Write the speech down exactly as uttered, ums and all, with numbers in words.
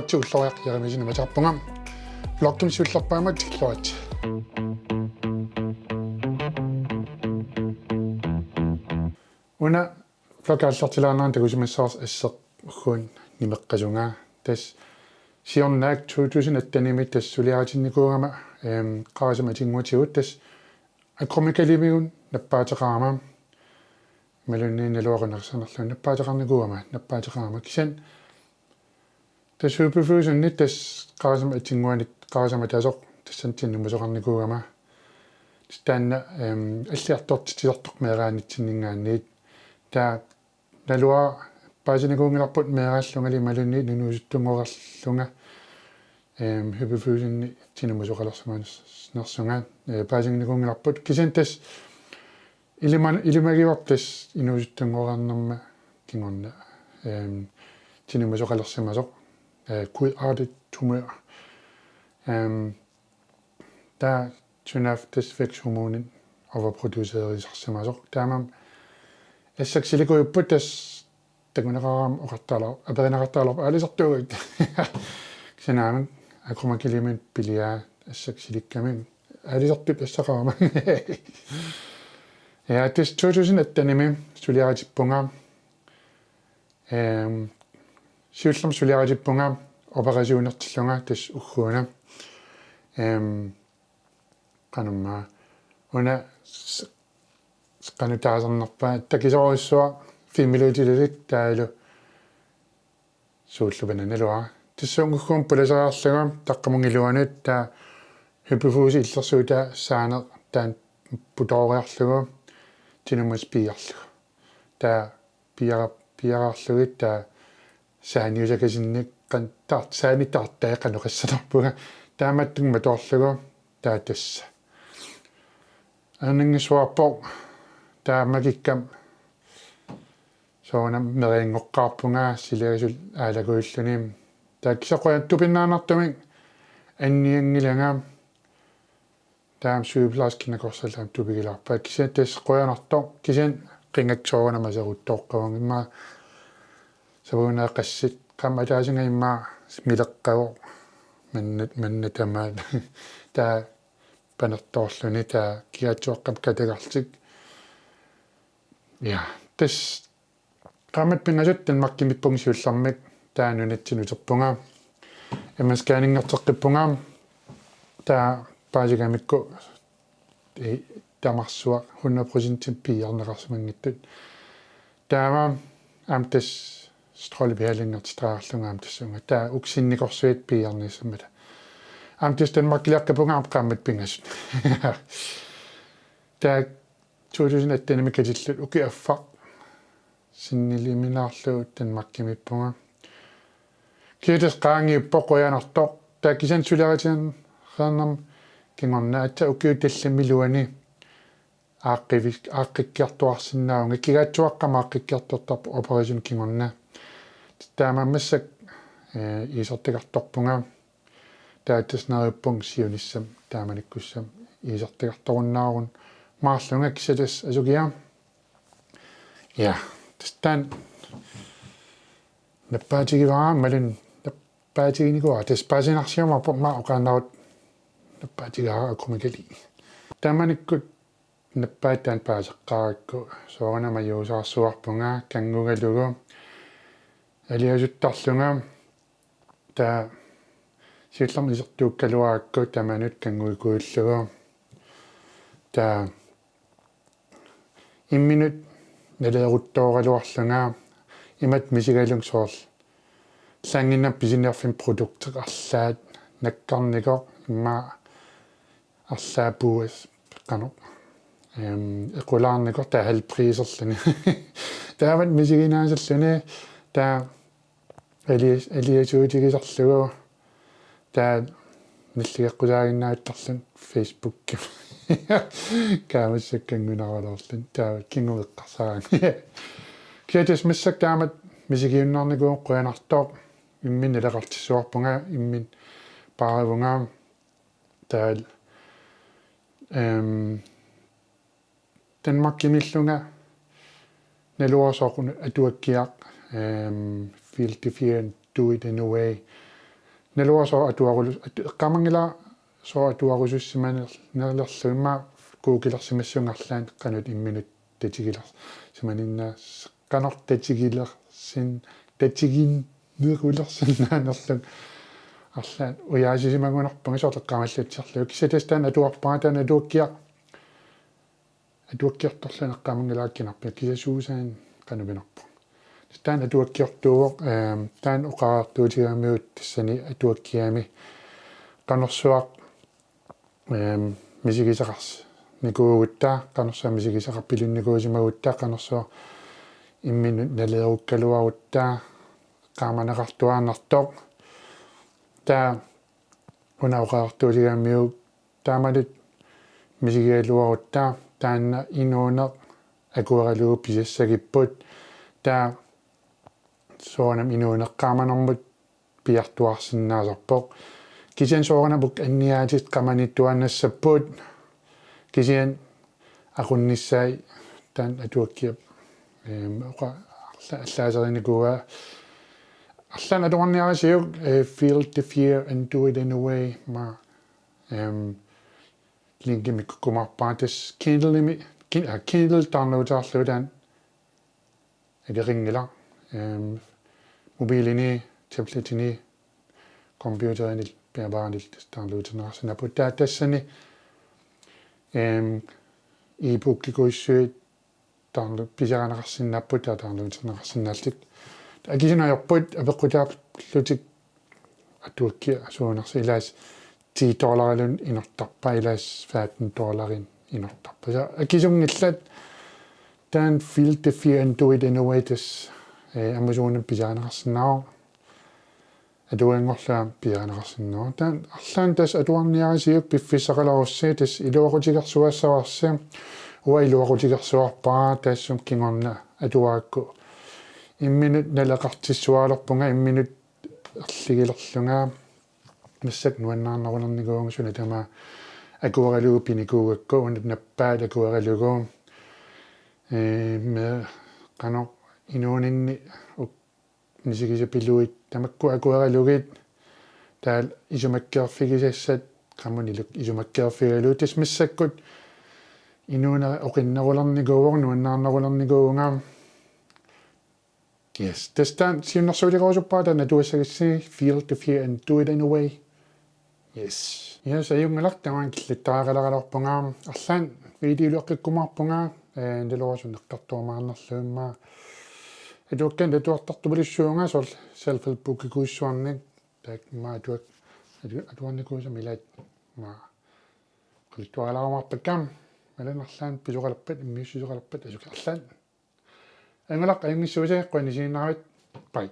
Suulloriaq Jeremiassen imaattarpunga. Vloggimik siullerpaamik tikilluaritsi. Una vloggi aallartilaarnera takusimassavarsi asseq ugguuna nimeqqasunga. Tassa siorna to tusind attenimi tassa suliaritinnikuugama, ehm, qarasama atinngutigut tassa Acromegaliemigut nappaateqarama. Imaluunniit naluara qunarsanerlugu nappaateqarnikuugama, nappaateqarama. Kisianni tassa Hyperfusioni tassa qarasama atinngutigut, qarasama ataaseq tassani tinimmusoqarnikuugama. Tassa taanna, ehm, alliartortitsisartoq meeraanitsinninngaanniit. Taava naluara paasinikuunngilarput meeraallungali imaluunniit inuusuttunngoreerlunga, ehm, Hyperfusioni tinimmusoqalersimanersunga, eh, paasinikuunngilarput. Kisianni tassa ilima-, ilimagivarput tassa inuusuttunngoreernerma kingorna, ehm, tinimmusoqalersimasoq, eh, godartet tumør. Ehm, taava sunaaffa tassa væksthormonit overproducerisarsimasoq. Taamaammat asseq silikujupput tassa takuneqarami oqartaalar-, aperineqartaalarput aalisartuuguit. Kisianni aamma Acromegaliemigut piliaa asseq silikkami aalisartut assaqarama. Ja, tassa to tusind attenimi suliaritippunga. Ehm, siullermik suliaritippunga operationertillunga tassa ugguuna. Ehm, qanormaa. Una s-, s-, qanoq taasarnerpaat takisoorujussuaq filmiliutilik taavalu suullup naluara. Tassunga ugguuna pulaseriarlugu taqqamunga iluanut taava Hyperfusi illersuutaa saaneq taanna putooriarlugu tinimmusoq piiarlugu. Taava piiara-, piiararlugit taava saaniusakasinnik qan-, taart-, saani taartai qanoq qissanerpunga. Taamaattumik matoorlugu taava tassa. Ernangissuarpoq taava makikkama soorunami merianngoqqaarpunga silagisut aalakuilluni. Taava kisianni qujanaq tupinnaannartumik annianngilanga. Taava sygeplejerskit nakorsallutik tupigilaarpaat. Kisianni tassa qujanartoq, kisianni qingakka soorunami aseruttooqqavunga, immaqa sapagunneqassit, qaammat ataasinga immaqa mileqqavoq manna, manna tamaat. Taava panertoorluni taava kigaatsuaqqamik katagarlutik. Ja, tassa qaammatit pingasut Danmarkimiippunga siullermik, taava nunatsinni uterpunga. M R-scanningerteqqippunga, taava paasigamikku, eh, tamarsuaq hundrede procent piiarneqarsimanngitsut. Taava aamma tassa strålebehandlingertitaqarlunga aamma tassunga. Taava ukiut sinnikorsuit piiarnissammata. Aamma tassa Danmarkiliaqqippunga aamma qaammatit pingasut. Taava to tusind attenimi katillugu ukiup affaa sinniliminaarlugu Danmarkimiippunga. Kisianni tassa qaangiuppoq qujanartoq. Taava kisianni suliaritigineqarnerma kingorna aatsaat ukiut tallimat iluanni aaqqivi-, aaqqikkiartuaarsinnaavunga, kigaatsuaqqamik aaqqikkiartortarpoq operationip kingorna. Taamaammat massakkut, eh, iisartagartorpunga. Taava tassa neriuppunga siunissami taamanikkussami iisartagartorunnaarunnaarlunga, kisianni tassa asukiaq. Ja, tassa taanna nappaatigivara imaluunniit nappaatiginikuuara, tassa paasinarsiumaarpoq, immaqa oqaannarutta nappaatigaara Acromegali. Taamanikkut nappaat taanna paaseqqaarakku soorunami ajuusaarsuarpunga kanngugalugu aliasuttarlunga. Taava siullermik isertuukkaluarakku tamanut kanngukujullugu. Taava imminut naleeruttooraluarlunga imatut misigalunga soorlu: Allaannginnami pisiniarfimmi produktit arlaat nakkarnikoq, immaqa arlaat puuasut qanoq, ehm, equlaarnikoq, taava halv priserluni. Taamatut misiginaasalluni taava alias-, aliasuutigisarlugu taava nalligeqqusaaginnaavittarluni Facebookimi. Kaamassakkangunaraluarluni taava kingueqqarsarani. Kisianni tassa massakkut taamatut misigiunnaarnikuuvunga, qujanartoq, imminut naleqartissuarpunga, imminut paarivunga. Taava, ehm, Danmarkimiillunga naluara soorlu atuakkiaq, ehm, Feel Different, Do It Anyway. Naluara sooq atuarulu-, atu-, eqqaamanngilara sooq atuarusussimanerlerlugu, immaqa googlersimassaanga arlaannik qanoq imminut tatigilersimaninnaas-, qanoq tatigilersin-, tatiginerulersinnaanerlunga arlaannik ujaasisimagunarpunga soorlu eqqaamallatsiarlugu. Kisianni tassa taanna atuarpara, taanna atuakkiaq, atuakkiortorlugu eqqaamanngilara kinarpiaq, kisianni Susan qanoq pinarpoq. Taanna atuakkiortuuvoq, ehm, taanna oqariartuutigigamiuk tassani atuakkiami qanorsuaq, ehm, misigisaqarnikuugutta, qanorsuaq misigisaqarpilunnikuusimagutta, qanorsuaq imminut naleerukkaluarutta, eqqaamaneqartuaannartoq. Taava una oqariartuutigigamiuk taamaattut misigigaluarutta, taanna inuuneq akueralugu pisassagipput, taava soorunami inuuneq eqqaamanermut piartuarsinnaasarpoq. Kisianni soorunami uku anniaatit qamaniittuaannassapput. Kisianni aqunnissaa taanna atuakkiap, ehm, oqa-, alla-, allaaserinikuuaa. Arlaannik atuarniarisiuk, eh, Feel the Fear and Do It Anyway, ma, ehm, linkimik ikkumaarpara, tassa Kindlemi, Kin-, ah, Kindle downloaderlugu taanna akeqanngilaq. Ehm, mobilini, tabletini, computerini, bærbare tassa downloaderneqarsinnaapput. Taava tassani, ehm, e-bookikkuussuit download-, pisarineqarsinnaapput, taava downloaderneqarsinnaallutik. Akisuneq ajorput apeqqutaarlutik atuakkiat suunersut, ilaasa ti dollariluunniit inortarpaa, ilaasa femten dollarinik inortarpaa. Taava akisunngillat, taanna Feel the Fear and Do It Anyway tassa, eh, Amazonimi pisarineqarsinnaavoq. Atuaganngorlunga pisarineqarsinnaavoq. Taanna arlaannik tassa atuarniarisiuk, piffissaqalerussi, tassa iluaqutigersuassavarsi. Uanga iluaqutigersuarpara taassuma kingorna atuarakku. Imminut naleqartissualerpunga, imminut erligilerlunga. Massakkut nuannaarnerulernikuuvunga suna tamaat akueralugu pinikuugakku, una nappaat akueralugu. Ee, me-, qanoq inuuninni uk-, misigisapiluit tamakku akueralugit, taava isumakkeerfigisassat qamunillu isumakkeerfigalugit, tassa massakkut inuuneq oqinnerulernikuuvoq, nuannaarnerulernikuuvunga. Yes, tassa taanna siunnersuutigerusuppara, taanna atuassagissi, Feel the Fear and Do It Anyway. Yes. Yes, ajunngilaq, tamaanga killittariaqaleraluarpunga. Arlaannik videoliaqqikkumaarpunga, eh, naluara suna eqqartorumaarnerlugu immaqa. Atuakkanik atuartartupilussuuvunga, soorlu self-help bookikkuussuarnik. Taakku immaqa atuak-, atu-, atuarnikuusama ilaat immaqa oqaluttuarilarumaarpakka. Imaluunniit arlaannik pisoqalerpat, immiussisoqalerpat, asuki arlaannik. Ajunngilaq, ajunngissuusi, qujanaq isiginnaaravit. Bye.